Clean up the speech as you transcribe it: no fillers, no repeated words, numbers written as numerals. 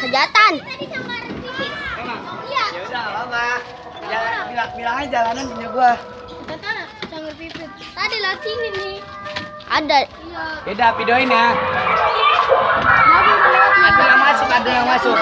Kejahatan. Ya udah lama. Bilang aja jalanan punya gua. Sanggar pipit. Tadi lah sini nih. Ada. Beda videoin ya. Ada yang masuk.